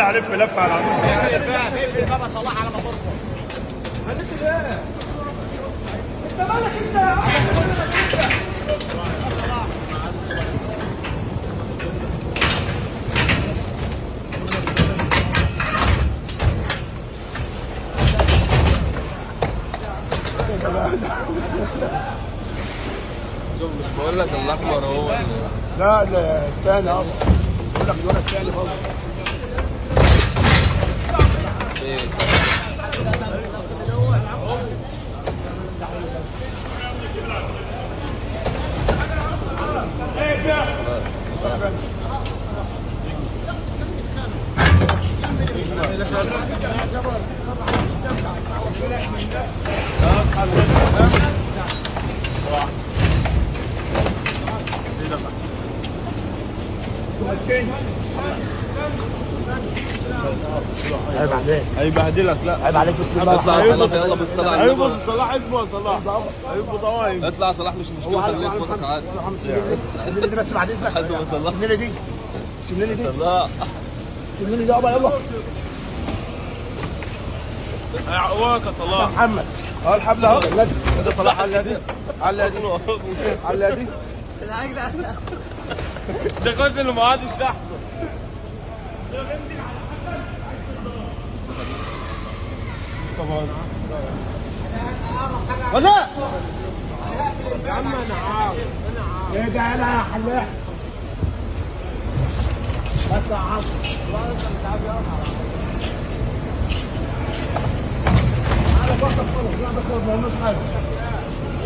جدع لف لفه على العمود. اقفل بابا صلاح على ما ترفض. هنقفل ايه؟ انت مالك انت يا عم؟ شوف مش بقول لك الاحمر هو لا لا الثاني اهو. بقول لك الورق الثاني برضه. ايه عيب عليك، هيبهدلك. لا عيب عليك. بسم الله. اطلع يا صلاح، يلا بالصلاة على النبي. هيبص صلاح، اسمه صلاح هيبقى طوايف. اطلع صلاح مش مشكلة، خليك فوقك عادي. سيبني دي بس بعد اذنك. سيبني دي، سيبني دي، صلاح سيبني دي يابا. يلا هيعقوك يا صلاح. محمد اهو الحبل اهو. ده صلاح على دي، على دي، على دي. ده كويس انه ما قعدش تحته. ولا يا عم انا عارف، انا عارف. ايه ده؟ يلا يا حلاق بس يا عم. والله انت مش عارف. يلا على بطل خالص. لا ده خالص ما قلناش حاجة.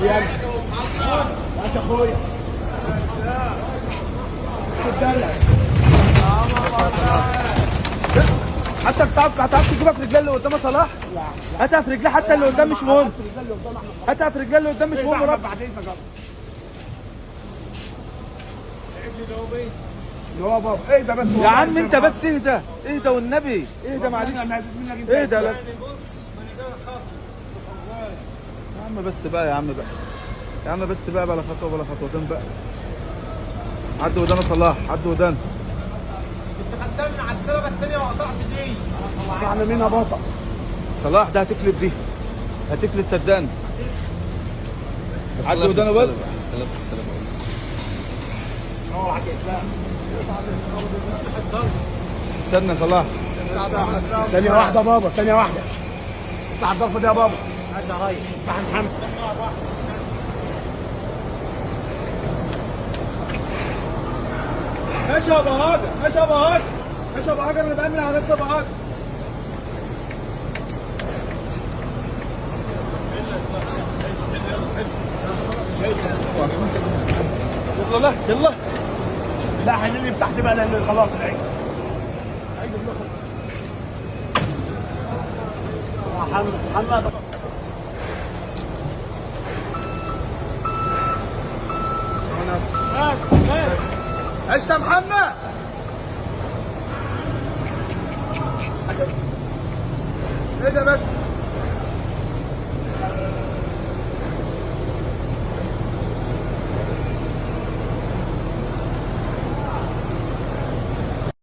يلا هات يا اخويا. تدلع حتى بتعرف تجيبها في رجلها اللي قدام يا صلاح. هاتها في رجلها حتى اللي قدام مش مهم. هاتها في رجلها اللي قدام مش مهم. رب بعد اذنك يا بابا. ايه ده بس يا عم؟ انت بس اهدى، اهدى والنبي اهدى. معلش اهدى. لا يا عم بس بقى، يا عم بقى، يا عم بس بقى، بلا خطوة بلا خطوتين بقى. عدي ودانا صلاح، عدي ودانا. انت خدتها من على السلبه الثانية وقطعت دي. قطعنا منها بطل صلاح. ده هتفلت، دي هتفلت صدقني. عدي ودانا بس. استنى صلاح ثانية واحدة بابا، ثانية واحدة. اطلع الضرفة دي يا بابا. ماشي يا ريس. اطلع محمد. ماشي يا ابو هاجر، ماشي يا ابو هاجر، ماشي يا ابو هاجر. انا بأمن على نفسي يا ابو هاجر. يلا يلا. لا هنقلب تحت بقى لان خلاص العجل. العجل بيخلص. محمد محمد بس بس. عشت يا محمد. ايه ده بس؟